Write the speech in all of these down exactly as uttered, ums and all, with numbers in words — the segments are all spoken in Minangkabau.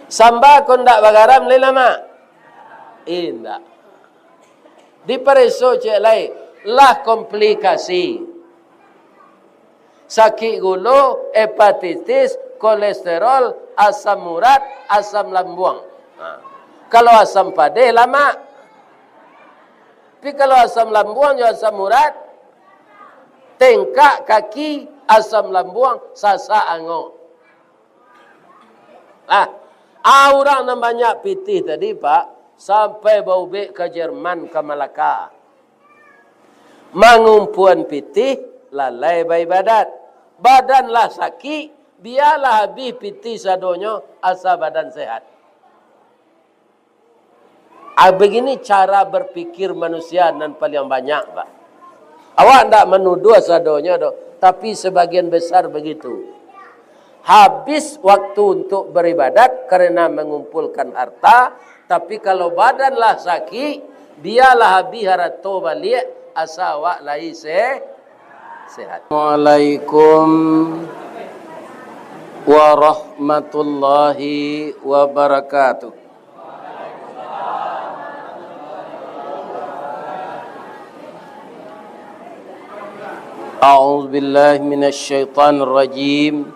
Samba ko ndak bagaram lai lamak? Indak. Dipareso ciek lai, lah komplikasi. Sakik gulo, hepatitis, kolesterol, asam urat, asam lambuang. Ha. Kalau asam padeh, lamak. Tapi kalau asam lambuang jo asam urat, tengkak kaki, asam lambuang, sasak angok. Ah, ah, urang nan banyak pitih tadi, Pak, sampai baubek ka Jerman, ka Malaka. Mangumpuan pitih, lalai baibadat. Badan lah sakik, bialah abih pitih sadonyo, asa badan sehat. Ah, begini cara berpikir manusia nan paling banyak, Pak. Awak ndak menuduh sadonyo doh, tapi sebagian besar begitu. Habis waktu untuk beribadat karena mengumpulkan harta, tapi kalau badan lah sakik, bialah habis harato baliak, asa awak lai se-, sehat. Assalamualaikum warahmatullahi wabarakatuh. أعوذ بالله من الشيطان الرجيم.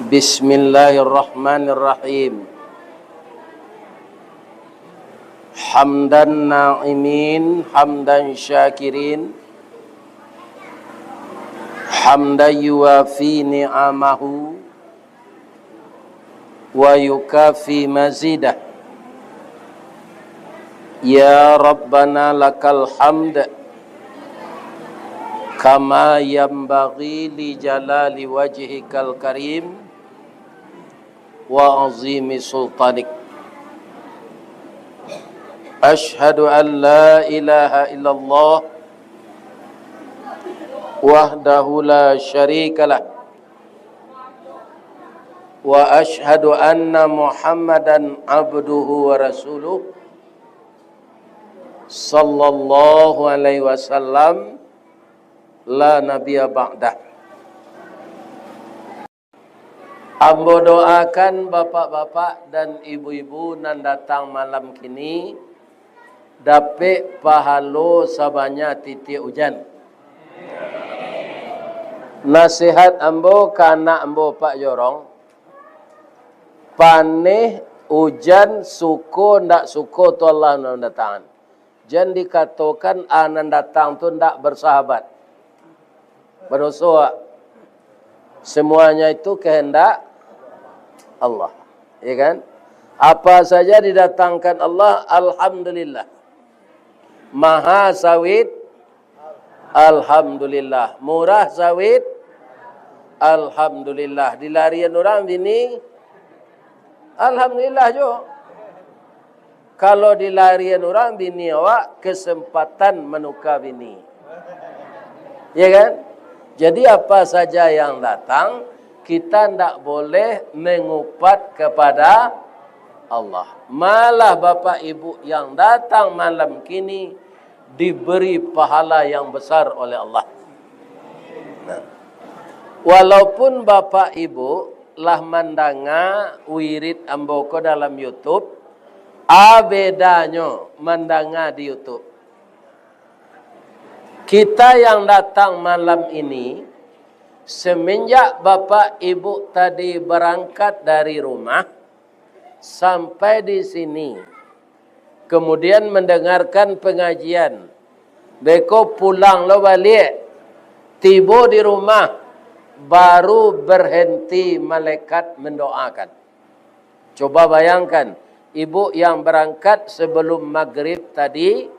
بسم الله الرحمن الرحيم. حمد الناعمين، حمد الشاكرين، حمدا يوافي نعمه ويكافئ مزيده. يا ربنا لك الحمد كما ينبغي لجلال وجهك الكريم وعظيم سلطانك. أشهد أن لا إله إلا الله وحده لا شريك له. وأشهد أن محمدا عبده ورسوله صلى الله عليه وسلم لا نبي بعده. Ambo doakan bapak-bapak dan ibu-ibu nan datang malam kini, dapek pahalo sabanyak titiak ujan. Nasihat ambo ka anak ambo Pak Jorong, paneh, ujan, suko ndak suko tu Allah nan mandatangkan. Jan dikatokan a nan datang tu ndak bersahabat. Badoso, ah. Semuanya itu kehendak Allah. Ya kan? Apa saja didatangkan Allah, alhamdulillah. Maha sawit, alhamdulillah. Murah sawit, alhamdulillah. Dilarian urang bini, alhamdulillah jo. Kalau dilarian urang bini awak, kesempatan manuka bini. Ya kan? Jadi apa saja yang datang, kita ndak boleh mengupat kepada Allah. Malah bapak ibu yang datang malam kini diberi pahala yang besar oleh Allah. Nah, walaupun bapak ibu lah mandanga wirid ambo ko dalam YouTube, a bedanyo mandanga di YouTube. Kita yang datang malam ini, semenjak bapak ibu tadi berangkat dari rumah sampai di sini, kemudian mendengarkan pengajian, beko pulang lo baliak, tibo di rumah, baru berhenti malaikat mendoakan. Coba bayangkan, ibu yang berangkat sebelum maghrib tadi,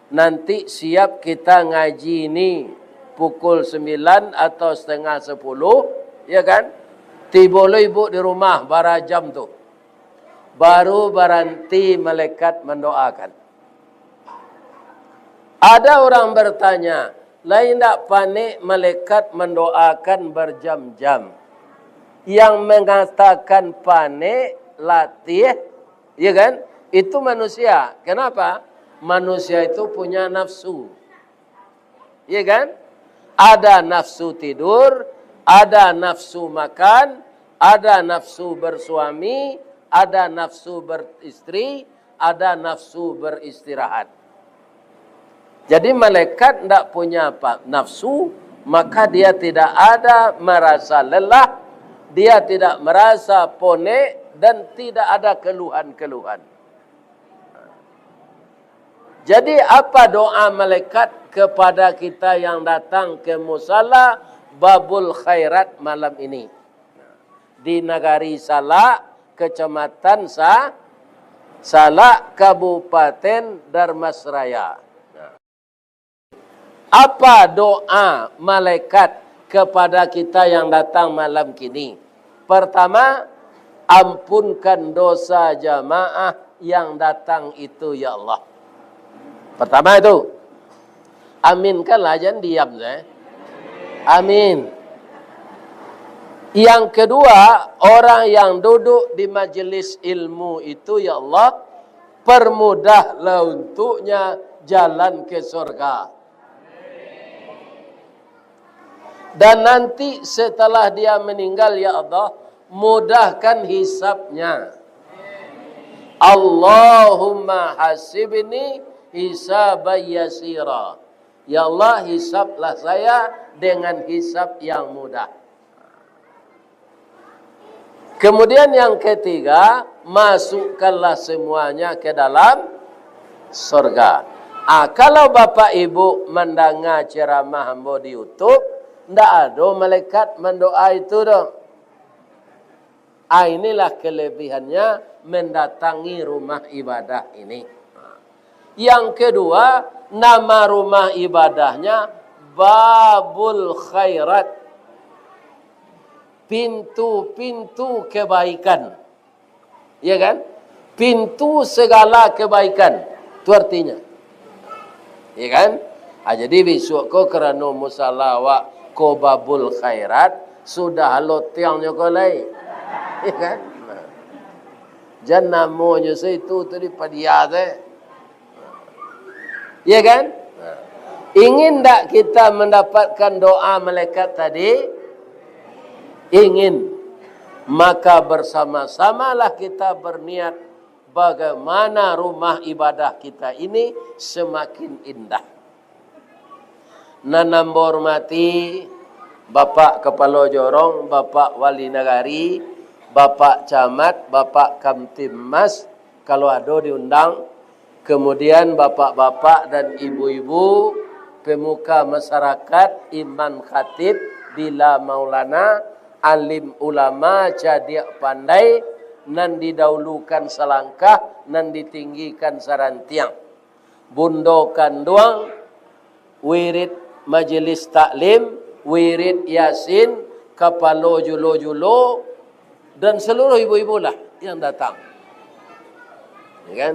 nanti siap kita ngaji ni pukul sembilan atau setengah sepuluh, ya kan? Tibo lo ibu di rumah bara jam tu. Baru baranti malaikat mandoakan. Ada urang bertanya, lai indak panek malaikat mandoakan berjam-jam? Yang mengatakan panek, latih, ya kan? Itu manusia. Kenapa? Manusia itu punya nafsu. Ya kan? Ada nafsu tidur, ada nafsu makan, Ada nafsu bersuami, ada nafsu beristri, ada nafsu beristirahat. Jadi malaikat ndak punya apa, nafsu, maka dia tidak ada merasa lelah, dia tidak merasa ponek, dan tidak ada keluhan-keluhan. Jadi apa doa malaikat kepada kita yang datang ke musala Babul Khairat malam ini? Di nagari Salak, Kecamatan Sa-, Salak, Kabupaten Dharmasraya. Apa doa malaikat kepada kita yang datang malam kini? Pertama, ampunkan dosa jamaah yang datang itu, ya Allah. Pertama itu. Aminkanlah, jangan diam saja. Amin. Yang kedua, orang yang duduk di majelis ilmu itu, ya Allah, permudahlah untuknya jalan ke surga. Dan nanti setelah dia meninggal, ya Allah, mudahkan hisabnya. Allahumma hasibni hisaban yasira. Ya Allah, hisablah saya dengan hisab yang mudah. Kemudian yang ketiga, masukkanlah semuanya ke dalam surga. Ah, kalau bapak ibu mandanga ceramah ambo di YouTube, ndak ado malaikat mandoa itu doh. Ah, inilah kelebihannya mendatangi rumah ibadah ini. Yang kedua, nama rumah ibadahnya Babul Khairat, pintu-pintu kebaikan. Ya kan? Pintu segala kebaikan. Itu artinya. Ya kan? Ah, jadi besok ko karano musala awak ko Babul Khairat, sudah lo tiangnyo ko lai. Ya kan? Nah. Jan namonyo saitu tu dipadia se. Ya kan? Ingin ndak kita mendapatkan doa malaikat tadi? Ingin. Maka bersama-samalah kita berniat bagaimana rumah ibadah kita ini semakin indah. Nan ambo hormati, Bapak Kapalo Jorong, Bapak Wali Nagari, Bapak Camat, Bapak Kamtibmas, kalau ado diundang, kemudian bapak-bapak dan ibu-ibu, pemuka masyarakat, imam khatib, bila maulana, alim ulama, cadiak pandai, nan didahulukan salangkah, nan ditinggikan sarantiang. Bundo kanduang, wirid majelis taklim, wirid Yasin, kapalo julo-julo, dan seluruh ibu-ibu lah yang datang. Ya kan?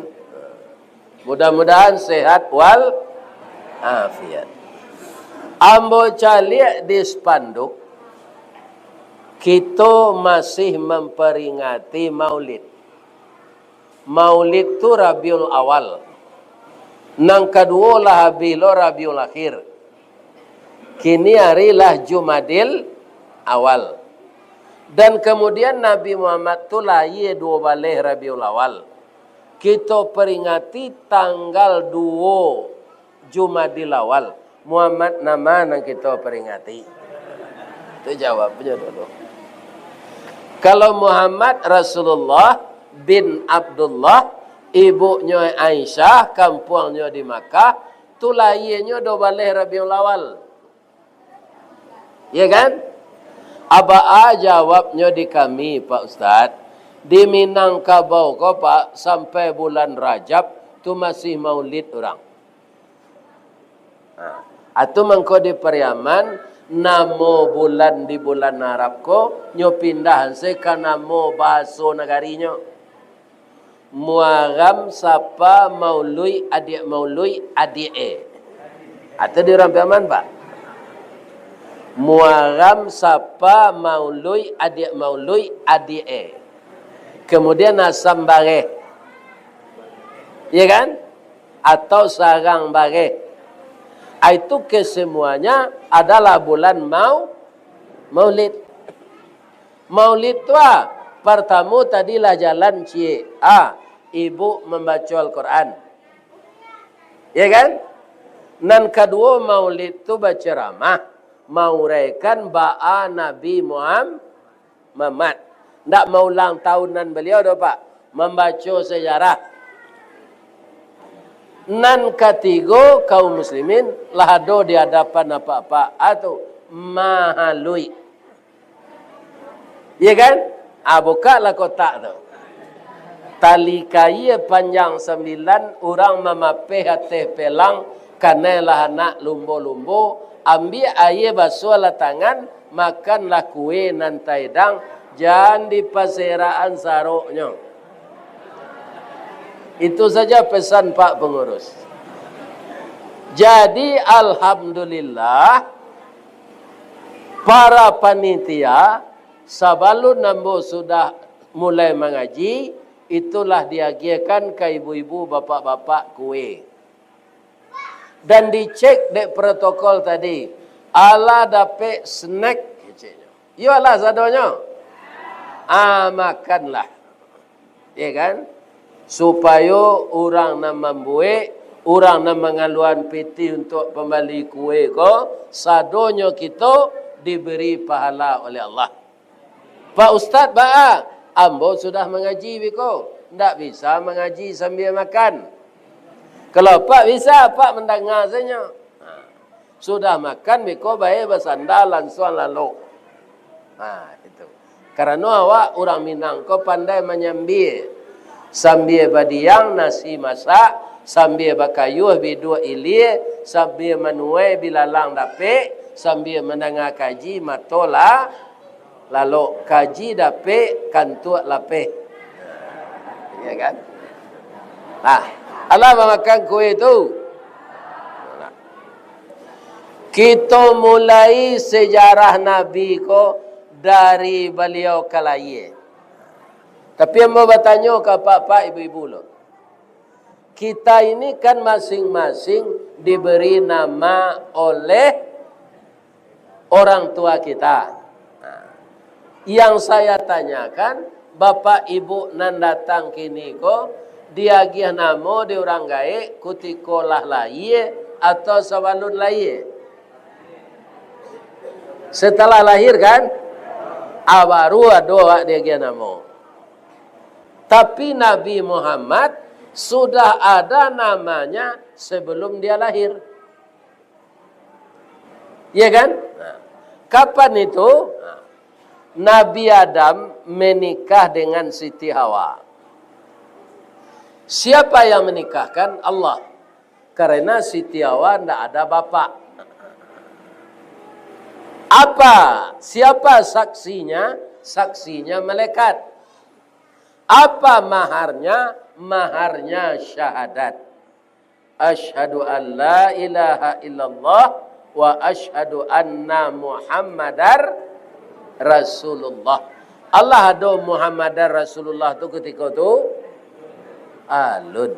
Mudah-mudahan sehat wal afiat. Ambo caliak di spanduk, kito masih memperingati Maulid. Maulid tu Rabiul Awal. Nan kaduo lah abih lo Rabiul Akhir. Kini ari lah Jumadil Awal. Dan kemudian Nabi Muhammad tu lahia duo baleh Rabiul Awal. Kito peringati tanggal duo Jumadil Awal. Muhammad nama nan kito peringati? Tu jawabnyo dulu. Kalau Muhammad Rasulullah bin Abdullah, ibunyo Aisyah, kampuangnyo di Makkah, tu lahianyo duo baleh Rabiul Awal. Ya kan? Abaa jawabnyo di kami, Pak Ustaz? Di Minangkabau ko, Pak, sampai bulan Rajab tu masih maulid urang. Nah, atu mangko di Pariaman, namo bulan di bulan Arab ko, nyo pindah se ka namo bahaso nagarinyo. Muaram Sapa Maului Adiak Maului Adiak e. Atu di urang Pariaman, Pak. Muaram Sapa Maului Adiak Maului Adiak e. Kemudian Asam Bareh. Ya kan? Atau Sarang Bareh. Ah, itu kesemuanya adalah bulan mau-, Maulid. Maulid tu, ah, partamo tadi lah jalan ciek. Ah, ibu mambaco Al-Quran. Ya kan? Nan kaduo, maulid tu baceramah, mauraikan baa Nabi Muham-, Muhammad. Ndak maulang tahunan baliau doh, Pak. Mambaco sejarah. Nan katigo, kaum muslimin, lah ado di adapan apak-apak, ah, tu, mahaluik. Iya kan? Ah, bukaklah kotak tu. Tali kaia panjang sambilan, urang mamapeh ateh pelang, kanai lah anak lumbo-lumbo, ambiak aia basuahlah tangan, makanlah kue nan taedang, jan dipaserakan saroknyo. Itu saja pesan Pak Pengurus. Jadi, alhamdulillah, para panitia, sabalun ambo sudah mulai mangaji, itulah diagiahkan ka ibu-ibu, bapak-bapak kue. Dan dicek dek protokol tadi, alah dapek snack, keceknyo. Iyolah sadonyo. Ah, makanlah. Ya kan? Supayo urang nan mambuek, urang nan mangaluan pitih untuak pambali kue ko, sadonyo kito diberi pahala oleh Allah. "Pak Ustaz, baa? Ambo sudah mangaji biko, ndak bisa mangaji sambia makan." Kalau Apak bisa, Apak mandanga sajo. Ha. Sudah makan, biko bae basanda lansuang lalok. Ha, itu. Karano awak urang Minang ko pandai manyambia. Sambia badiang nasi masak, sambia bakayuah biduak ilia, sambia manuai bilalang dapek, sambia mandanga kaji mato la-, lalok, kaji dapek, kantuak lapeh. Ya kan? Nah, alah mamakan kue tu. Nah. Kito mulai sejarah Nabi ko dari baliau ka layie. Tapi ambo batanyo ka apak-apak, ibu-ibu lo. Kita ini kan masing-masing diberi nama oleh orang tua kita. Nah, yang saya tanyakan, bapak ibu nan datang kini ko, diagiah namo di urang gaek kutiko lah layie atau sabalun layie? Setelah lahir kan? Ah, baru ado awak diagiah namo. Tapi Nabi Muhammad sudah ada namanya sebelum dia lahir. Iya kan? Nah, kapan itu? Nah, Nabi Adam menikah dengan Siti Hawa. Siapa yang menikahkan? Allah. Karena Siti Hawa ndak ada bapak. Apa? Siapa saksinya? Saksinya malaikat. Apa maharnya? Maharnya syahadat. Asyhadu an la ilaha illallah wa asyhadu anna Muhammadar Rasulullah. Alah ado Muhammadar Rasulullah tu kutiko tu? Alun.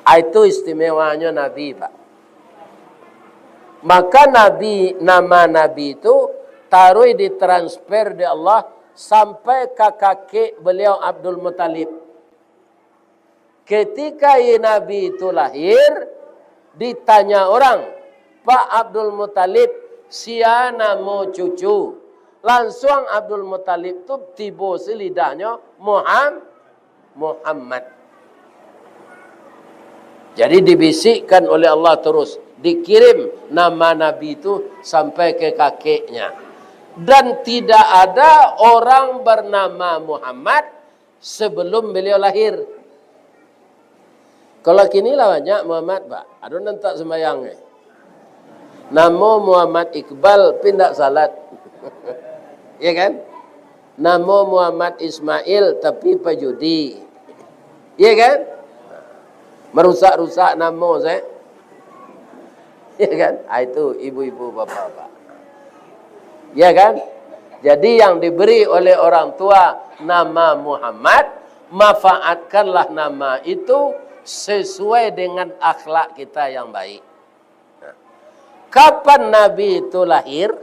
Ah, itu istimewanyo Nabi, Pak. Maka Nabi, nama Nabi tu taruih ditransfer dek Allah sampai ka kakek beliau Abdul Muttalib. Ketika i Nabi itu lahir, ditanya orang, "Pak Abdul Muttalib, sia namo cucu?" Lansuang Abdul Muttalib tu tibo si lidahnyo, "Muham-, Muhammad." Jadi dibisikkan oleh Allah terus, dikirim nama Nabi itu sampai ke kakeknya. Dan tidak ada orang bernama Muhammad sebelum beliau lahir. Kalau kini lah banyak Muhammad, Pak. Ado nan tak sembayang, eh. Namo Muhammad Iqbal, tapi ndak salat. Ya kan? Namo Muhammad Ismail, tapi pajudi. Ya kan? Merusak-rusak namo saya. Ya kan? Ah, itu ibu-ibu, bapak-bapak. Ya kan? Jadi yang diberi oleh orang tua nama Muhammad, manfaatkanlah nama itu sesuai dengan akhlak kita yang baik. Kapan Nabi itu lahir?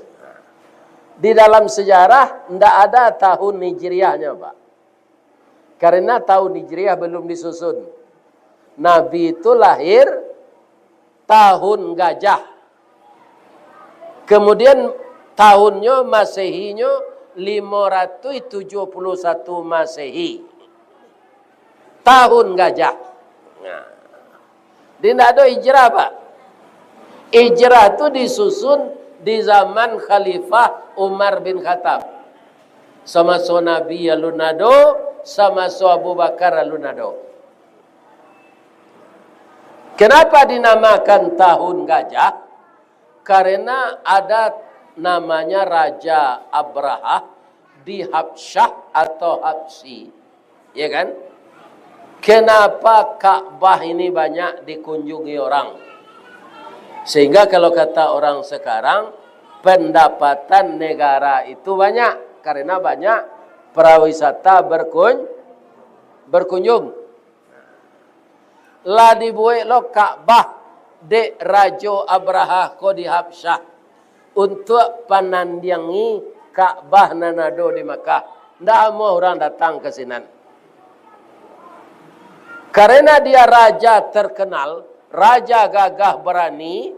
Di dalam sejarah ndak ada tahun Hijriahnyo, Pak. Karena tahun Hijriah belum disusun. Nabi itu lahir tahun gajah. Kemudian tahunnyo Masehinyo limo ratuih tujuah puluah satu Masehi. Tahun gajah. Nah. Di ndak ado hijrah, Pak. Hijrah tu disusun di zaman Khalifah Umar bin Khattab. Samaso Nabi alun ado, samaso Abu Bakar alun ado. Kenapa dinamakan tahun gajah? Karena ada namanya Raja Abrahah di Habsyah atau Habsyi. Ya kan? Kenapa Ka'bah ini banyak dikunjungi orang? Sehingga kalau kata orang sekarang, pendapatan negara itu banyak karena banyak prawisata berkun-, berkunjung. Lah dibuek lo Ka'bah dek Rajo Abrahah ko di Habsyah, untuak panandiangi Ka'bah nan ado di Makkah. Ndak amuah urang datang ka sinan. Karena dia raja terkenal, raja gagah barani,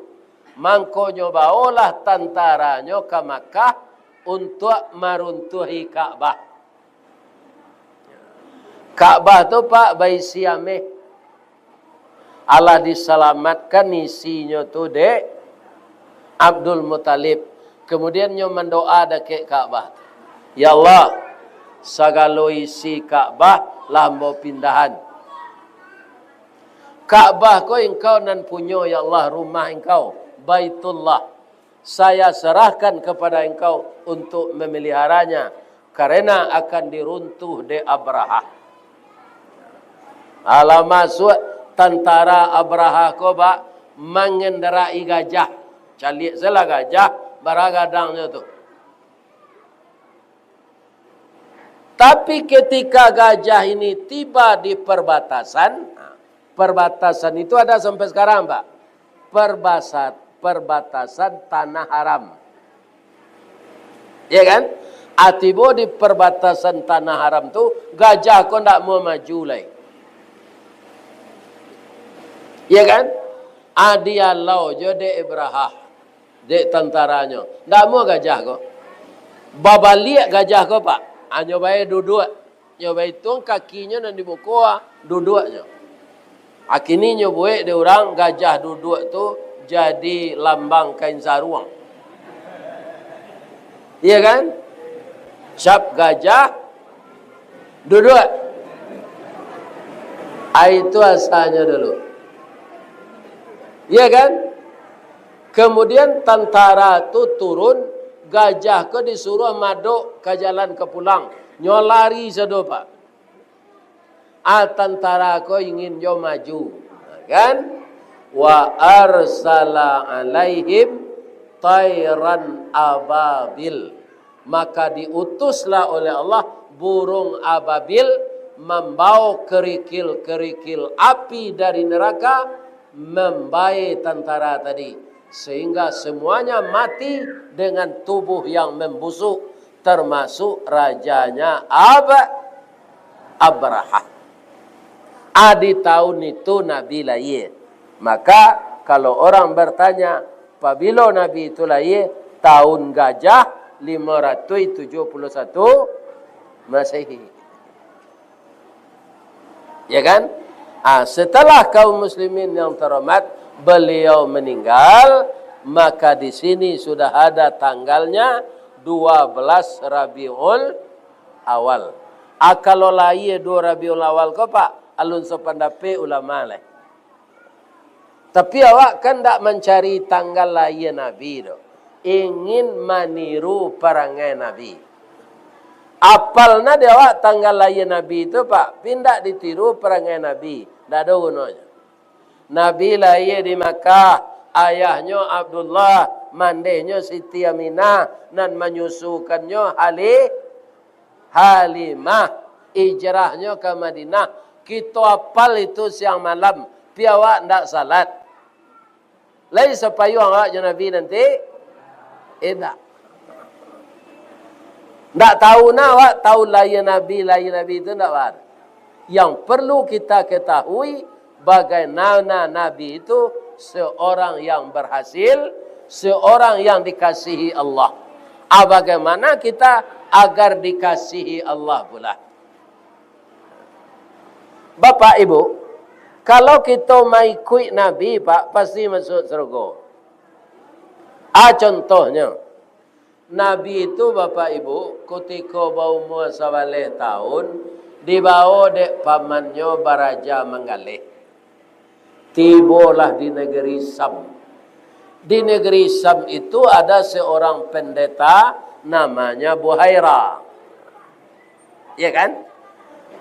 mangkonyo baolah tantaranyo ka Makkah untuak maruntuahi Ka'bah. Ka'bah tu, Pak, baisi ameh. Alah disalamatkan isinyo tu dek Abdul Muttalib. Kemudian nyo mandoa dakek Ka'bah tu, "Ya Allah, sagalo isi Ka'bah lah ambo pindahan. Ka'bah ko Engkau nan punyo, ya Allah, rumah Engkau, Baitullah. Saya serahkan kepada Engkau untuk memeliharanya, karena akan diruntuh dek Abrahah." Alah masuak tantara Abrahah ko, Pak, mangendarai gajah. Caliak salah gajah, bara gadangnyo tu. Tapi ketika gajah ini tiba di perbatasan, perbatasan itu ada sampai sekarang, Pak. Perbasa-, perbatasan tanah haram. Ya kan? Ah, tibo di perbatasan tanah haram tu, gajah ko ndak mau maju lai. Ya kan? Ah, dialau jo dek Abrahah, dek tantaranyo. Ndak amuah gajah ko. Babaliak gajah ko, Pak. Hanyo bae duduak. Nyo baituang kakinyo nan di muko, ah, duduaknyo. Akini nyo buek dek urang gajah duduak tu jadi lambang kain saruang. Iya kan? Cap gajah duduak. Ah, itu asalnyo dulu. Iya kan? Kemudian tantara tu turun, gajah ko disuruah madok ka jalan ka pulang. Nyo lari sado, Pak. Ah, tantara ko ingin jo maju, kan? "Wa arsala alaihim tairan ababil." Maka diutuslah oleh Allah burung ababil, mambawa kerikil-kerikil api dari neraka, mambae tantara tadi, sehingga semuanya mati dengan tubuh yang membusuk, termasuk rajanya Ab-, Abrahah. Ah, di tahun itu Nabi lahir. Maka, kalau orang bertanya, "Pabilo Nabi itu lahir?" Tahun gajah lima ratus tujuh puluh satu Masehi. Ya kan? Ah, setelah kaum muslimin yang terhormat, beliau meninggal, maka di sini sudah ada tanggalnya, dua belas Rabiul Awal. Ah, kalau lahir dua Rabiul Awal ko, Pak, alun sapandapek ulama lai. Tapi awak kan ndak mancari tanggal lahir Nabi tu. Ingin maniru parangai Nabi. Apal nah di awak tanggal lahir Nabi tu, Pak, tapi ndak ditiru parangai Nabi. Ndak ado gunonyo. Nabi lahir di Makkah, ayahnyo Abdullah, mandehnyo Siti Aminah, nan manyusukannyo Ali-, Halimah, hijrahnyo ka Madinah. Kito apal itu siang malam, pi awak ndak salat. Lai sapayuang awak jo Nabi nanti? Indak. Ndak tahu nah awak tahun lahir Nabi, lahir Nabi itu ndak, Pak. Yang perlu kita ketahui, bagaimana Nabi itu seorang yang berhasil, seorang yang dikasihi Allah. Ah, bagaimana kita agar dikasihi Allah pula? Bapak Ibu, kalau kita maikuik Nabi, Pak, pasti masuk surga. Ah, contohnya, Nabi itu, Bapak Ibu, kutiko baumua sabaleh tahun, dibawo dek pamannyo baraja manggaleh. Tibolah di negeri Syam. Di negeri Syam itu ada seorang pendeta namanya Buhaira. Ya kan?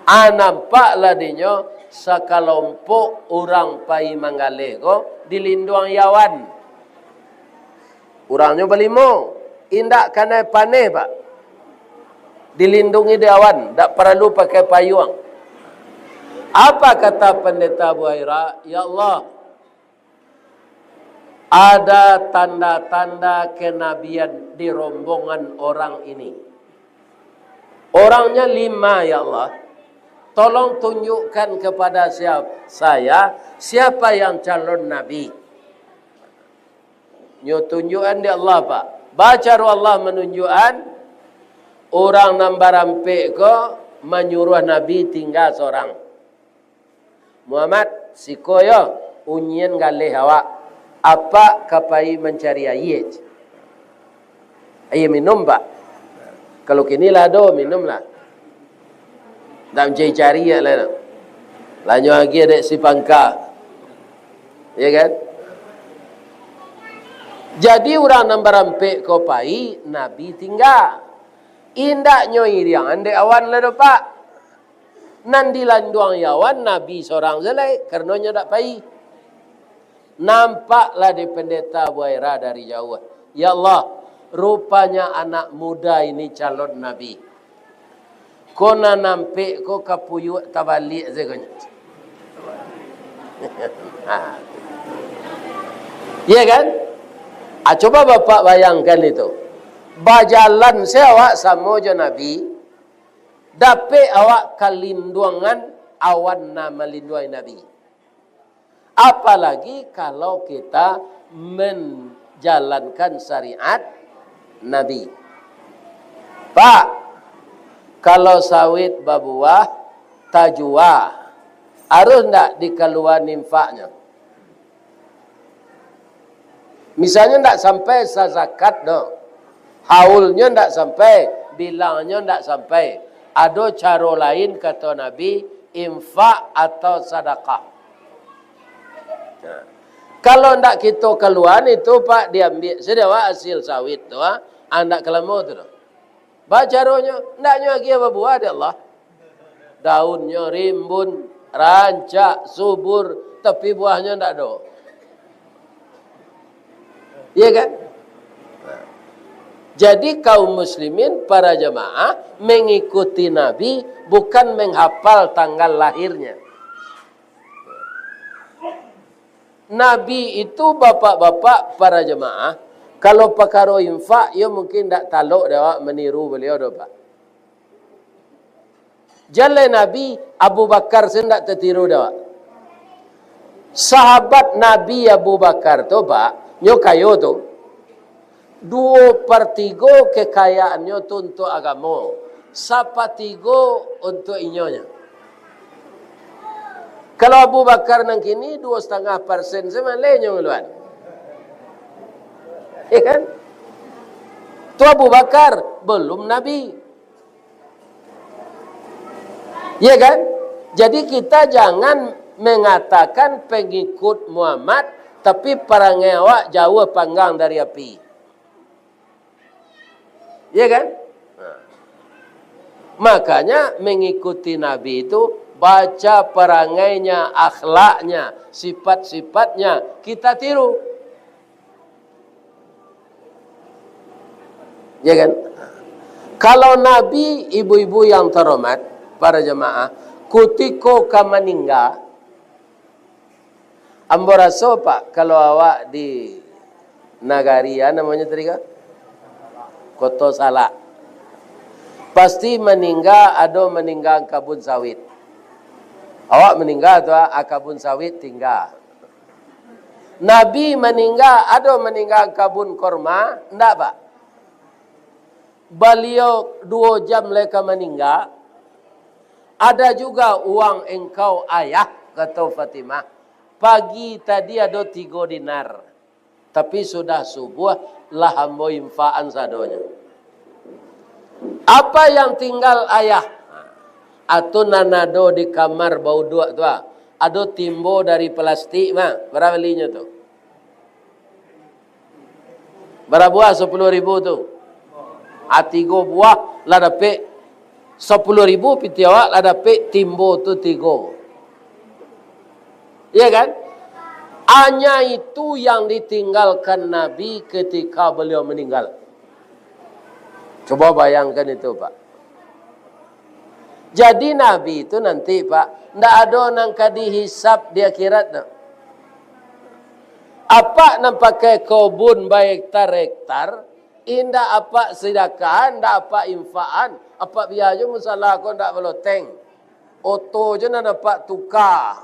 Ah, nampaklah dinyo sakalompok urang pai manggaleh ko dilinduang awan. Urangnyo balimo, indak kanai paneh, Pak. Dilindungi di awan, dak paralu pakai payuang. Apa kata Pendeta Buhaira? "Ya Allah, ada tanda-tanda kenabian di rombongan orang ini. Orangnya lima, ya Allah. Tolong tunjukkan kepada siap-, saya siapa yang calon nabi." Nyo tunjukan dek Allah, Pak. Bacaro Allah manunjukan, urang nan barampek ko manyuruah Nabi tingga sorang. "Muhammad, siko yo, unyian galeh awak. Apak ka pai mancari aia." Aia minum, Pak. Kalau kini lah ado, minumlah. Ndak mancari-cari lai tu. Lah nyo agiah dek si pangka. Ya kan? Jadi urang nan barampek ko pai, Nabi tingga. Indak nyo iriangan dek awan lai doh, Pak. Nan dilinduang awan Nabi sorang se lai, karano nyo dak pai. Nampaklah di Pendeta Buhaira dari jauah. "Ya Allah, rupanya anak muda ini calon nabi. Ko nan ampek ko kapuyuak tabaliak sajo." Ya kan? Ah, coba Bapak bayangkan itu. Bajalan se awak samo jo Nabi, dapek awak kalinduangan awan nan malinduangi Nabi. Apalagi kalau kita menjalankan syariat Nabi. Pak, kalau sawit babuah, tajua, harus ndak dikaluaan infaknyo? Misalnyo ndak sampai sazakat doh, haulnyo ndak sampai, bilangnyo ndak sampai. Ado caro lain, kato Nabi, infak atau sadakah. Nah, kalau ndak kito kaluaan itu, Pak, diambiak sajo awak hasil sawit tu, ah, ah, ndak ka lamo tu doh. Bacaronyo, ndak nyo agiah babuah dek Allah. Daunnyo rimbun, rancak, subur, tapi buahnyo ndak ado. Iya kan? Jadi kaum muslimin, para jamaah, mengikuti Nabi bukan menghafal tanggal lahirnya. Nabi itu, bapak-bapak, para jamaah, kalau pakaro infak, yo mungkin ndak talok dek awak maniru baliau doh, Pak. Jan lai Nabi, Abu Bakar se ndak tatiru dek awak. Sahabat Nabi Abu Bakar tu, Pak, nyo kayo tu. Duo partigo kekayaannyo tu untuak agamo, sapatigo untuak inyonyo. Kalau Abu Bakar nan kini, duo satangah persen se maleh nyo ngalua. Ya kan? Tu Abu Bakar, belum Nabi. Ya kan? Jadi kita jangan mengatakan pengikut Muhammad, tapi parangai awak jauah panggang dari api. Ya kan? Nah. Makanya mengikuti Nabi itu, baca perangainya, akhlaknya, sifat-sifatnya, kita tiru. Ya kan? Kalau Nabi, ibu-ibu yang terhormat, para jemaah, kutiko ka maningga, ambo raso, Pak, kalau awak di nagari, ya, namonyo tadi, Kak? Koto Salak. Pasti maningga, ado maningga kabun sawit. Awak maningga tu, ah, kabun sawit tingga. Nabi maningga, ado maningga kabun korma, ndak, Pak? Baliau duo jam lai ka maningga, ada juga uang engkau, Ayah, kato Fatimah. Pagi tadi ado tigo dinar. Tapi sudah subuah, lah ambo infakan sadonyo. Apa yang tinggal, Ayah? Atu nan ado di kamar bauduak tu, ah. Ado timbo dari plastik, mah. Bara balinyo tu? Bara buah sapuluah ribu tu? Ah, tigo buah lah dapek. Sapuluah ribu pitih awak lah dapek timbo tu tigo. Iya kan? Hanya itu yang ditinggalkan Nabi ketika beliau meninggal. Coba bayangkan itu, Pak. Jadi Nabi tu nanti, Pak, ndak ado nan ka dihisab di akhirat tu. Apak nan pakai kobun bahektar-hektar, indak apak sidakahan, indak apak infakan, apak bia jo musala ko ndak baloteng. Oto jo nan apak tuka.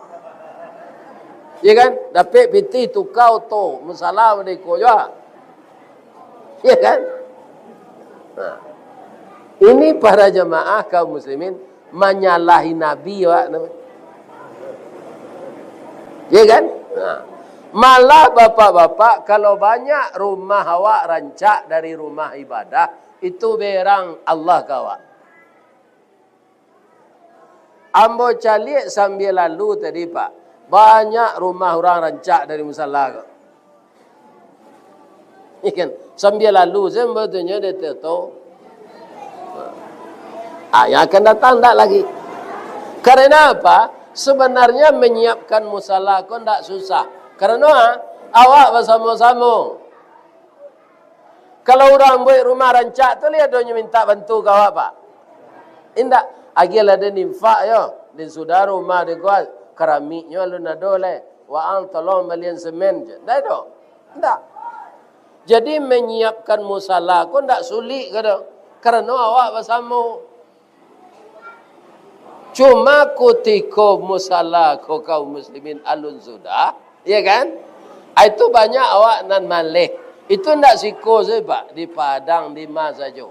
Ya kan? Dapek pitih tuka oto, musala mode iko jo. Ya kan? Nah. Ini para jamaah kaum muslimin manyalahi Nabi, awak nama. Ya kan? Nah. Malah bapak-bapak, kalau banyak rumah awak rancak dari rumah ibadah, itu berang Allah ka awak. Ambo caliak sambia lalu tadi, Pak. Banyak rumah urang rancak dari musala ko. Ikan, sambia lalu sajo ambo tu nyo di Teto. Ah, yang akan datang ndak lagi. Karena apa? Sebenarnya menyiapkan musala ko ndak susah. Karena, ah, awak basamo-samo. Kalau urang buek rumah rancak tu, lai ado nyo mintak bantu ka awak, Pak? Indak. Agiahlah den infak yo. Den sudah rumah den ko, karamiknyo alun ado lai. Waang tolong balian semen je. Ndak ado. Ndak. Jadi, menyiapkan musala ko ndak sulik ka do. Karano awak basamo. Cuma kutiko musala ko kaum muslimin alun sudah, ya kan? Ah, itu banyak awak nan maleh. Itu ndak siko sajo, Pak, di Padang, di ma sajo.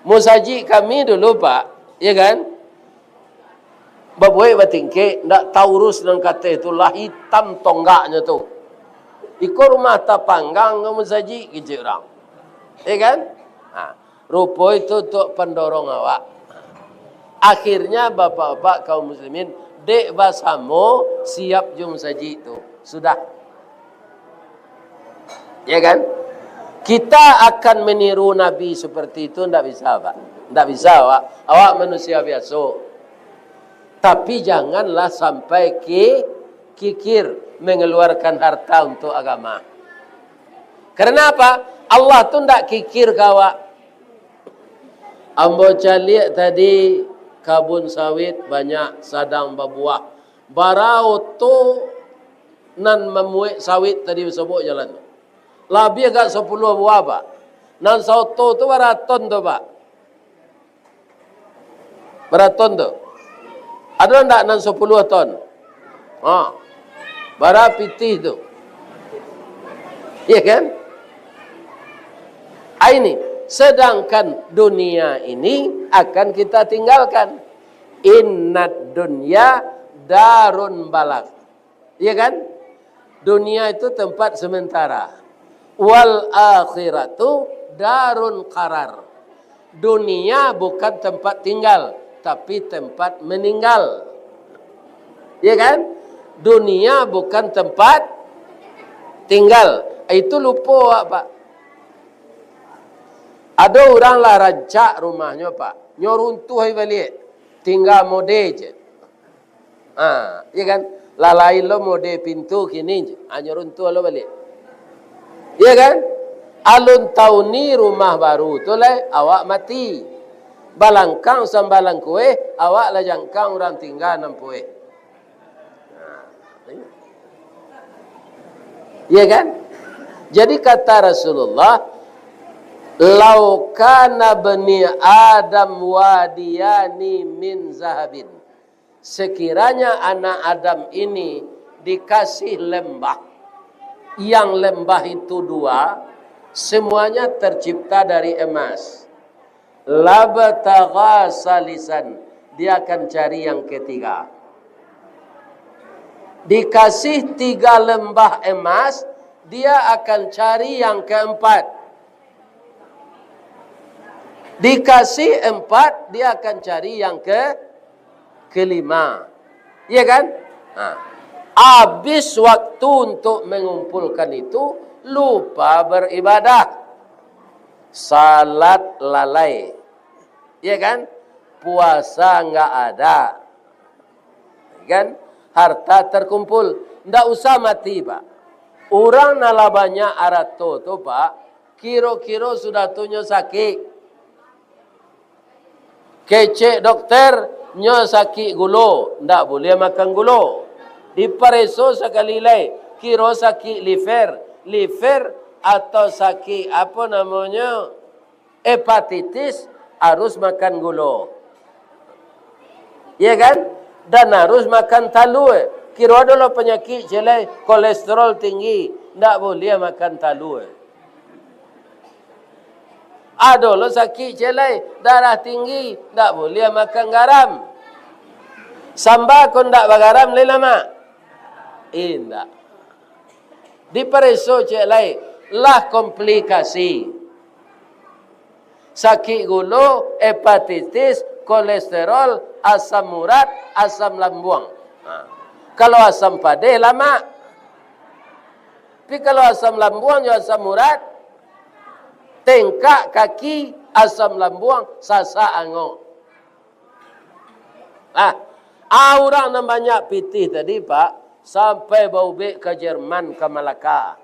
Musajik kami dulu, Pak, ya kan? Babuek batingkek, ndak taurus nan kateh tu, lah itam tonggaknyo tu. Iko rumah tapanggang ka musajik, kecek urang. Ya kan? Ha. Rupo itu tu pandorong awak. Akhirnya, bapak-bapak kaum muslimin, dek basamo siap jo musajik tu. Sudah. Ya kan? Kita akan meniru Nabi seperti itu, ndak bisa, Pak. Ndak bisa, awak. Awak manusia biaso. Tapi janganlah sampai ki-, kikir mengeluarkan harta untuk agama. Karena apa? Allah tu ndak kikir ka awak. Ambo caliak tadi, kabun sawit banyak sadang babuah. Bara oto nan mamuek sawit tadi basobok jalan tu? Labiah agak sapuluah buah, Pak. Nan saoto tu bara ton tu, Pak? Bara ton tu? Ado ndak nan sapuluah ton? Ha. Bara pitih tu? Ya kan? Ah, ini. Sedangkan dunia ini akan kita tinggalkan. Innad dunya darun balar. Ya kan? Dunia itu tempat sementara. Wal akhiratu darun qarar. Dunia bukan tempat tinggal, tapi tempat meninggal. Ya kan? Dunia bukan tempat tinggal. Itu lupo awak, Pak. Ado urang lah rancak rumahnyo, Pak. Nyo runtuah baliak. Tingga mode je. Ha, iya kan? Lah lain lo mode pintu kini, anyo runtuah lo baliak. Iya kan? Alun tauni rumah baru tu lai, awak mati. Balangkang sambalang kueh, awak lah jangkang urang tingga nan pueh. Ha, iya kan? Jadi kata Rasulullah, "Lau kana bani Adam wadiyani min zahabin." Sekiranya anak Adam ini dikasih lembah, yang lembah itu dua, semuanya tercipta dari emas. "Labtagha salisan," dia akan cari yang ketiga. Dikasih tiga lembah emas, dia akan cari yang keempat. Dikasih empat, dia akan cari yang ke, kelima. Iya kan? Nah, habis waktu untuk mengumpulkan itu, lupa beribadah. Salat lalai. Iya kan? Puasa nggak ada. Kan? Harta terkumpul. Ndak usah mati, Pak. Urang nan lah banyak arato tu, Pak, kiro-kiro sudah tu nyo sakik. Kecek dokter, nyo sakik gulo, ndak buliah makan gulo. Dipareso sakali lai, kiro sakik liver, liver atau sakik apo namonyo, hepatitis, harus makan gulo. Iya kan? Dan harus makan talua. Kiro ado lo panyakik ciek lai, kolesterol tinggi, ndak buliah makan talua. Ado lo sakik ciek lai, darah tinggi, ndak buliah makan garam. Samba ko ndak bagaram lai lamak? Indak. Dipareso ciek lai, lah komplikasi. Sakik gulo, hepatitis, kolesterol, asam urat, asam lambuang. Ha. Kalau asam padeh, lamak. Tapi kalau asam lambuang jo asam urat, tengkak kaki, asam lambuang, sasak angok. Ah, ah, urang nan banyak pitih tadi, Pak, sampai baubek ka Jerman, ka Malaka.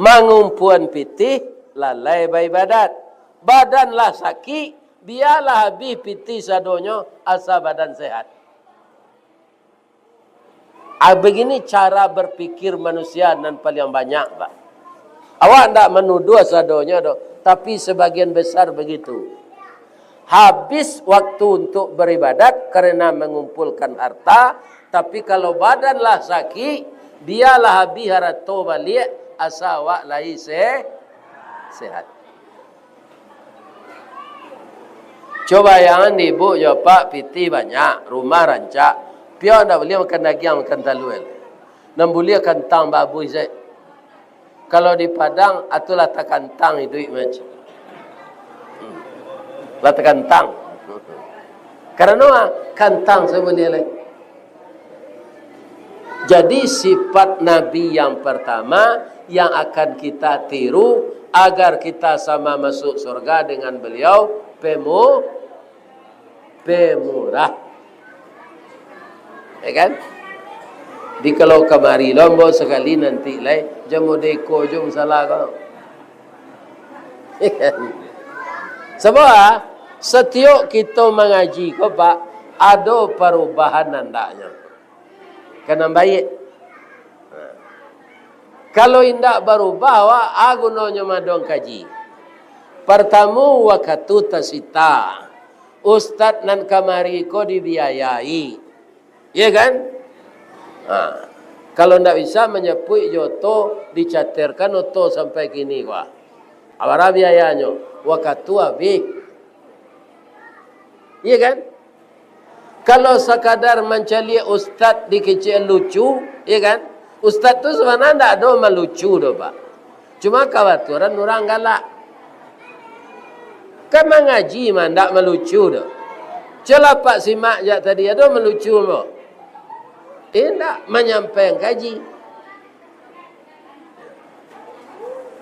Mangumpuan pitih, lalai baibadat. Badan lah sakik, bialah abih pitih sadonyo, asa badan sehat. Ah, begini cara berpikir manusia nan paling banyak, Pak. Awak ndak manuduah sadonyo doh, tapi sebagian besar begitu. Habis waktu untuk beribadat karena mengumpulkan harta, tapi kalau badan lah sakik, bialah habih harato baliak, asa awak lai se-, sehat. Cubo bayangan di ibuk jo apak, pitih banyak, rumah rancak, piyo ndak buliah makan dagiang, makan talua. Nan buliah kantang babuih sajo. Kalau di Padang, atulah takantang iduik macam. Hmm. Lah takantang. Karano kantang sabuliah lai. Jadi, sifat Nabi yang pertama yang akan kita tiru agar kita sama masuk surga dengan beliau, pemu-, pemurah. Ya kan? Di kalau kamari lombo sakali nanti lai, jan modeko jo masalah ko. Ya kan? Sabab, satiok kito mangaji ko, Pak, ado parubahan andaknyo. Ka nan baiak. Kalau indak barubah, awak, a gunonyo maadong kaji. Partamo, wakatu tasita. Ustad nan kamari ko dibiayai. Iya kan? Ha. Kalau ndak bisa manjapuik jo oto, dicaterkan oto sampai kini ko. Bara biayanyo? Wakatu abih. Iya kan? Kalau sakadar mancaliak ustad dikecek lucu, iya kan? Ustad tu sabananyo ndak ado malucu doh, Pak. Cuma kabatulan urang galak. Kan mangaji mah ndak malucu doh. Cubolah Pak simak jak tadi, ado malucu doh? Indak, manyampaian kaji.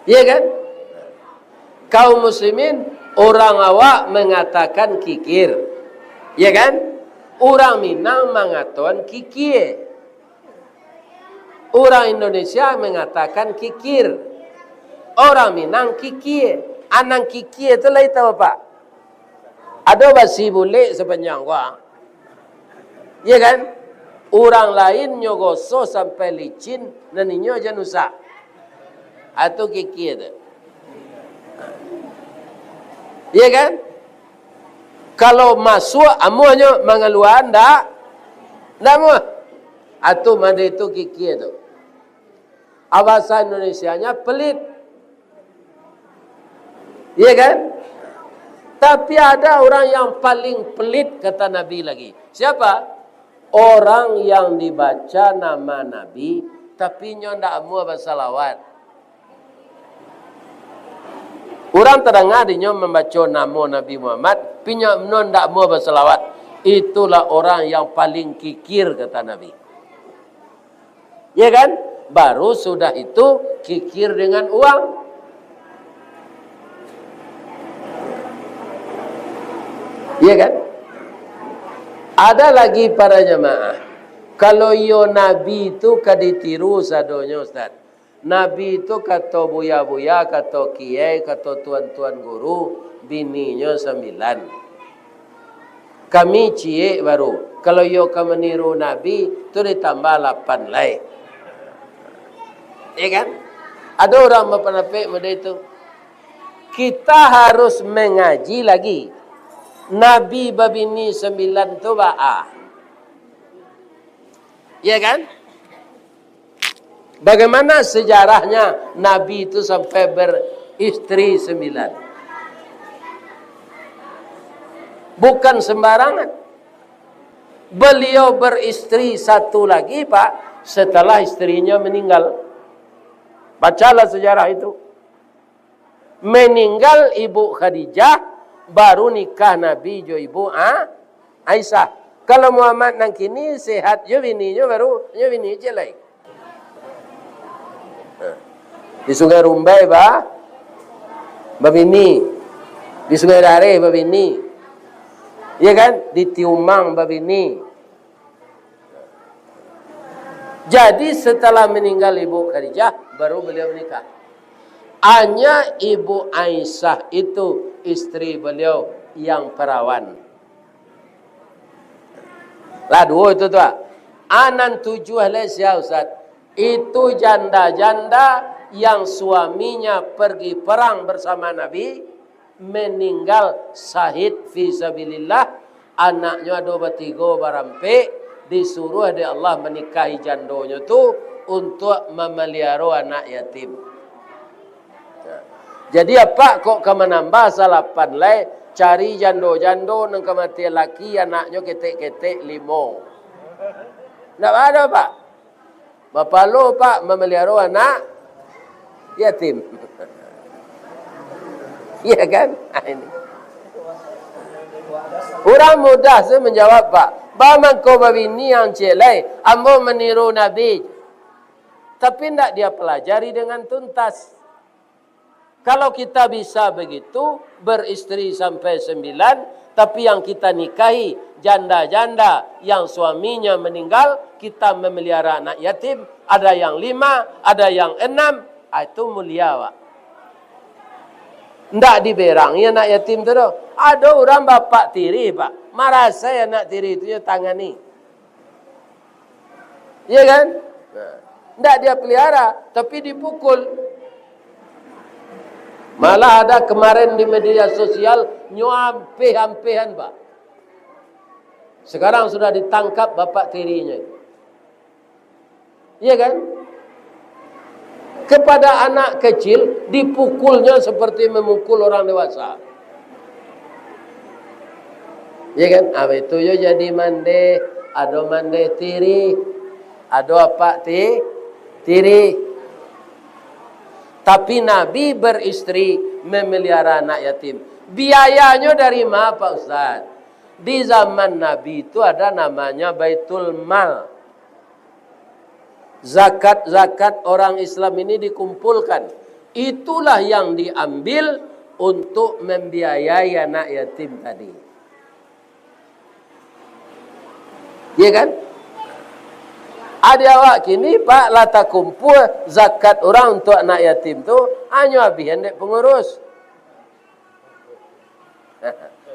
Iya kan? Kaum muslimin, urang awak mangatakan kikir. Iya kan? Urang Minang mangatoan kikie. Urang Indonesia mangatakan kikir. Urang Minang kikie. A nan kikie tu lai tau, Pak? Ado basi bulek sapanjang ko. Iya kan? Urang lain nyo gosok sampai licin, nan inyo jan usak. A tu kikie tu. Iya kan? Kalau masuak amuahnyo, mangalua ndak, ndak amuah. Atu mande tu kikia tu. Bahasa Indonesianya pelit. Iya kan? Tapi ada orang yang paling pelit, kata Nabi lagi. Siapa? Orang yang dibaca nama Nabi, tapi nyo ndak amuah basalawat. Urang tadanga dinyo mambaco namo Nabi Muhammad, tapi nyo ndak amuah basalawat. Itulah orang yang paling kikir, kata Nabi. Ya kan? Baru sudah itu kikir dengan uang. Ya kan? Ada lagi para jamaah. Kalau iyo Nabi tu ka ditiru sadonyo, Ustaz. Nabi tu kato buya-buya, kato kiai, kato tuan-tuan guru, bininyo sambilan. Kami ciek baru. Kalau iyo ka maniru Nabi, tu ditambah lapan lai. Ya kan? Ada orang bapandapat model itu. Kita harus mangaji lagi. Nabi babini sambilan tu baa. Ya kan? Bagaimana sejarahnya Nabi itu sampai beristri sembilan? Bukan sembarangan. Beliau beristri satu lagi, Pak, setelah istrinya meninggal. Bacalah sejarah itu. Meninggal Ibu Khadijah, baru nikah Nabi jo Ibu A-, Aisyah. Kalau Muhammad nan kini sehat jo bininyo, baru nyo bini ciek lai. Di Sungai Rumbai ba-, babini. Di Sungai Dareh babini. Ya kan? Di Tiumang babini. Jadi, setelah meninggal Ibu Khadijah, baru beliau menikah. Hanya Ibu Aisyah itu istri beliau yang perawan. Lah duo itu tu, ah. Nan tujuah lai sia, Ustaz? Itu janda-janda yang suaminya pergi perang bersama Nabi, meninggal syahid fi sabilillah, anaknyo ado batigo barampek, disuruah dek Allah manikahi jandonyo tu untuak mamaliaro anak yatim. Nah, jadi apak kok ka manambah salapan lai, cari jando-jando nan kamatian laki, anaknyo ketek-ketek limo. Ndak ado, Pak. Bapalo, Pak, mamaliaro anak yatim. Iya kan? Ah, ini. Urang mudah sajo manjawab, Pak. Ba mangko babini ang ciek lai, ambo maniru Nabi. Tapi ndak dia pelajari dengan tuntas. Kalau kita bisa begitu, beristri sampai sembilan, tapi yang kita nikahi janda-janda yang suaminya meninggal, kita memelihara anak yatim, ada yang lima, ada yang enam, ah, itu mulia, Pak. Ndak diberangi anak yatim tu doh. Ado urang bapak tiri, Pak, marasai anak tiri tu nyo tangani. Iya kan? Nah, ndak dia pelihara, tapi dipukul. Malah ada kemarin di media sosial, nyo ampeh-ampehan, Pak. Sekarang sudah ditangkap bapak tirinya. Iya kan? Kepada anak kecil, dipukulnya seperti memukul orang dewasa. Iya kan? Ah, itu yo jadi mandeh, ado mandeh tiri, ado apak ti-, tiri. Tapi Nabi beristri, memelihara anak yatim. Biayanyo dari ma, Pak Ustaz? Di zaman Nabi itu ada namanya Baitul Mal. Zakat-zakat orang Islam ini dikumpulkan. Itulah yang diambil untuk membiayai anak yatim tadi. Iya kan? Adi awak kini, Pak, lah takumpul zakat urang untuak anak yatim tu, hanyo abihan dek pangurus.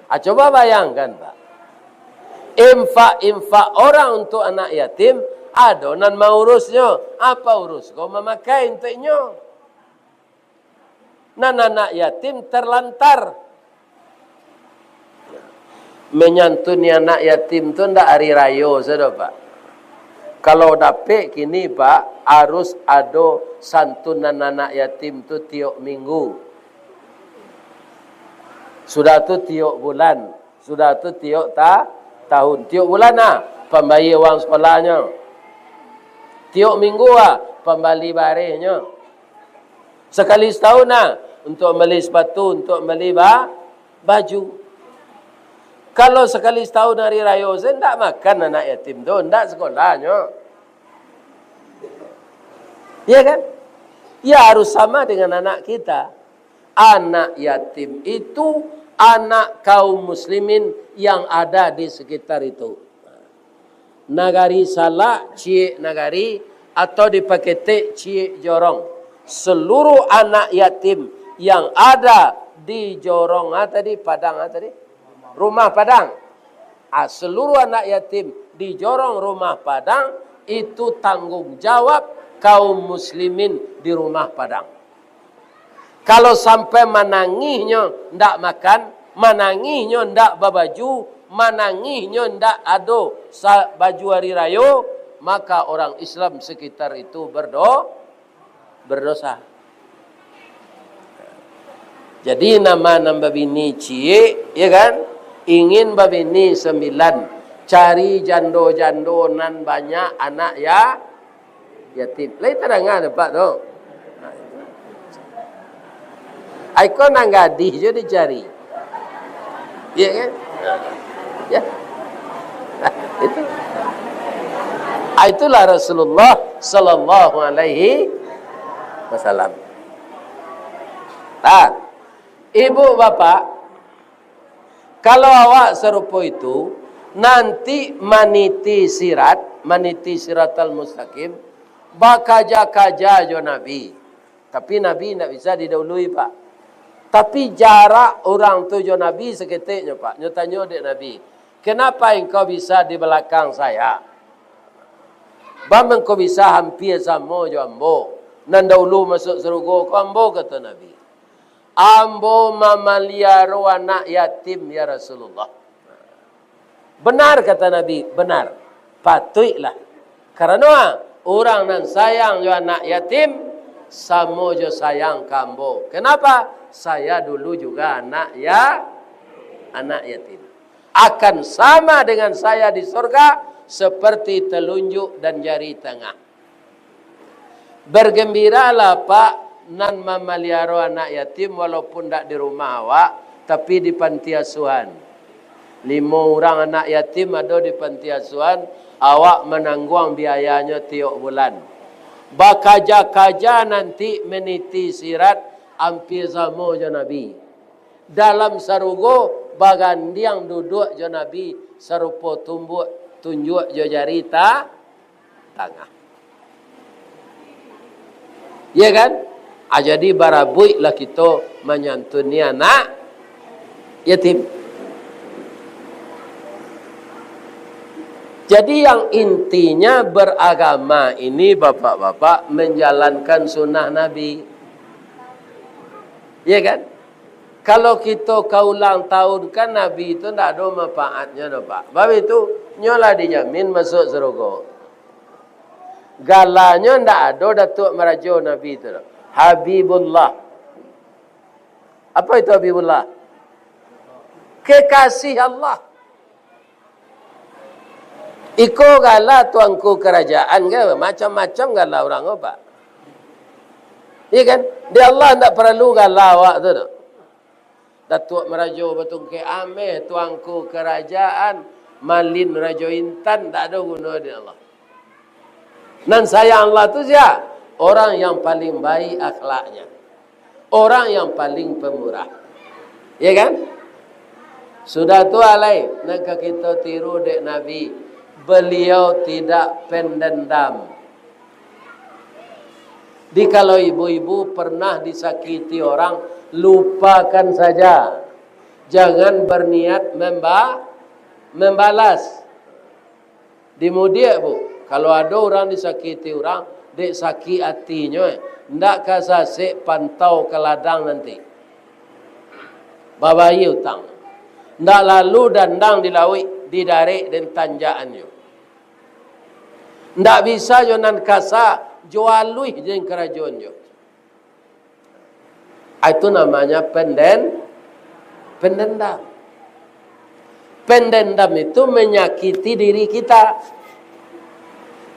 Ah, coba bayangkan, Pak. Infak-infak orang untuak anak yatim, ado nan maurusnyo. Apa urus ko mamakai untuak inyo? Nan anak yatim terlantar. Manyantuni anak yatim tu ndak ari rayo sajo, Pak. Kalau dapek kini, Pak, harus ado santunan anak yatim tu tiok minggu. Sudah tu tiok bulan, sudah tu tiok ta-, tahun. Tiok bulan nah, pambayia uang sakolahnyo. Tiok minggu ah, pambali barehnyo. Sakali satahun nah, untuak mambali sapatu, untuak mambali ba-, baju. Kalau sakali satahun ari rayo sajo, ndak makan anak yatim tu, ndak sakolahnyo. Iya kan? Ya harus sama dengan anak kita. Anak yatim itu anak kaum muslimin yang ada di sekitar itu. Nagari Salak, ciek nagari, atau di Paketek, ciek jorong. Seluruh anak yatim yang ada di jorong, ah, tadi, padang, ah, tadi, rumah padang. Ah, seluruh anak yatim di jorong rumah padang, itu tanggung jawab kaum muslimin di rumah padang. Kalau sampai manangihnyo ndak makan, manangihnyo ndak babaju, manangihnyo ndak ado sa-, baju ari rayo, maka orang Islam sekitar itu berdo-, berdosa. Jadi, nama nan babini ciek, ya kan, ingin babini sambilan, cari jando-jando nan banyak anak ya-, yatim. Lai tadanga dek Apak tu? Ai ko nan gadih jo dicari. Iya kan? Ya. Nah, itu. Ah, itulah Rasulullah sallallahu alaihi wasallam. Nah, ibu bapak, kalau awak sarupo itu, nanti maniti sirat, maniti siratal mustaqim, bakaja-kaja jo Nabi. Tapi Nabi indak bisa didahului, Pak. Tapi jarak urang tu jo Nabi saketek nyo, Pak. Nyo tanyo dek Nabi, "Kenapa engkau bisa di balakang saya?" "Baa mangko bisa hampia samo jo ambo? Nan dahulu masuak sarugo ko ambo," kato Nabi. "Ambo mamaliaro anak yatim, ya Rasulullah." "Benar," kata Nabi, "benar. Patuiklah. Karano urang nan sayang jo anak yatim, samo jo sayang ka ambo. Kenapa? Saya dulu juga anak ya-, anak yatim. Akan sama dengan saya di sorga, seperti telunjuk dan jari tengah." Bergembiralah, Pak, nan mamaliaro anak yatim, walaupun ndak di rumah awak, tapi di panti asuhan. Limo urang anak yatim ado di panti asuhan, awak manangguang biayanyo tiok bulan. Bakaja-kaja nanti maniti sirat, ampia samo jo Nabi. Dalam sarugo bagandiang duduak jo Nabi, sarupo tumbuak tunjuak jo jari ta-, tangah. Iya kan? Ah, jadi barabuiklah kito manyantuni anak yatim. Jadi yang intinya beragama ini, bapak-bapak, menjalankan sunnah Nabi. Iya kan? Kalau kito ka ulang tahun kan Nabi tu ndak ado manfaatnyo doh, Pak. Bab itu, nyo lah dijamin masuak sarugo. Galanyo ndak ado Datuak Marajo Nabi tu doh. Habibullah. Apa itu Habibullah? Kekasih Allah. Iko gala tuangku karajaan, kan? Macam-macam gala urang ko, Pak. Iya kan? Di Allah ndak paralu gala awak tu, tu. Datuak Marajo Batungkek Ameh, tuangku karajaan, Malin Rajo Intan, ndak ado guno di Allah. Nan sayang Allah tu sia? Orang yang paling baik akhlaknya. Orang yang paling pemurah. Ya kan? Sudah tu alai, nan ka kito tiru dek Nabi. Beliau tidak pendendam. Di kalau ibu-ibu pernah disakiti orang, lupakan saja. Jangan berniat memba-, membalas. Di mudiak, Bu, kalau ado urang disakiti urang, dek sakik atinyo, eh, ndak ka sasek pantau ka ladang nanti. Babayia utang. Ndak lalu dandang di lauik, didarek den tanjakan jo. Ndak bisa jo nan kasa, jo aluih den karajoan jo. Ah, itu namanya penden-, pendendam. Pendendam itu menyakiti diri kita.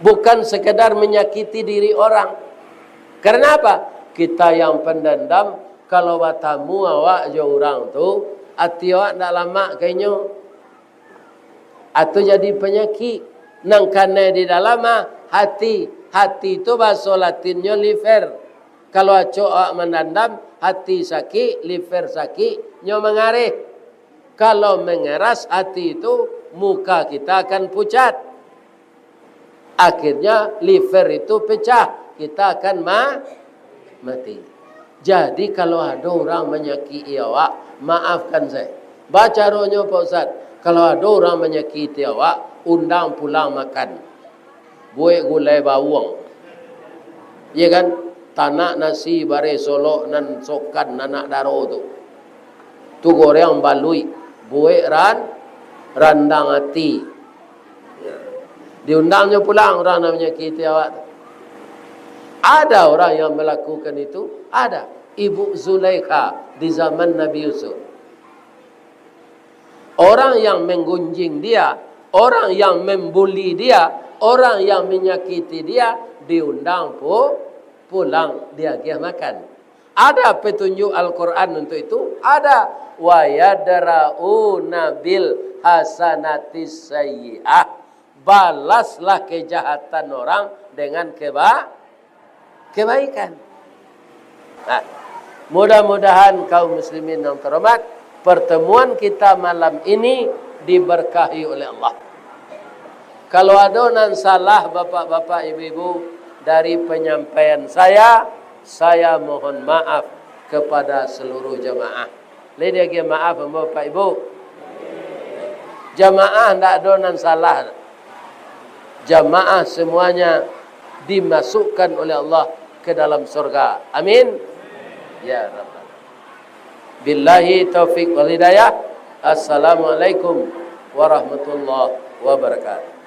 Bukan sekedar menyakiti diri orang. Karena apa? Kita yang pendendam, kalau batamu awak jo urang tu, ati awak ndak lamak ka inyo. Atau jadi panyakik. Nan kanai di dalam ah, hati. Hati tu bahaso Latinnyo liver. Kalau acok awak mandandam, hati sakik, liver sakik, nyo mangareh. Kalau mengeras hati tu, muka kita akan pucat. Akhirnya liver itu pecah, kita akan ma-, mati. Jadi kalau ado urang manyakiki awak, maafkan sajo. Bacaronyo, Pak Ustaz, kalau ado urang manyakiki awak, undang pulang makan. Buek gulai bawang. Iya kan? Tanak nasi bareh solok nan sokan anak daro tu. Tu goreng baluik, buek ran-, randang ati. Diundangnyo pulang urang nan manyakiti awak tu. Ada orang yang melakukan itu? Ada. Ibu Zulaikha di zaman Nabi Yusuf. Orang yang menggunjing dia, orang yang membuli dia, orang yang menyakiti dia, diundang pu-, pulang, diagiah makan. Ada petunjuk Al-Quran untuk itu? Ada. "Wa yadra'una bil hasanatis sayyi'ah." Balaslah kejahatan orang dengan keba-, kebaikan. Nah, mudah-mudahan kaum muslimin yang terhormat, pertemuan kita malam ini diberkahi oleh Allah. Kalau ado nan salah, bapak-bapak, ibu-ibu, dari penyampaian saya, saya mohon maaf kepada seluruh jamaah. Lai diagiah maaf ambo, Bapak Ibu? Jamaah ndak ado nan salah. Jamaah semuanya dimasukkan oleh Allah ke dalam surga. Amin. Ya Rabbal. Billahi taufik wal hidayah. Assalamualaikum warahmatullahi wabarakatuh.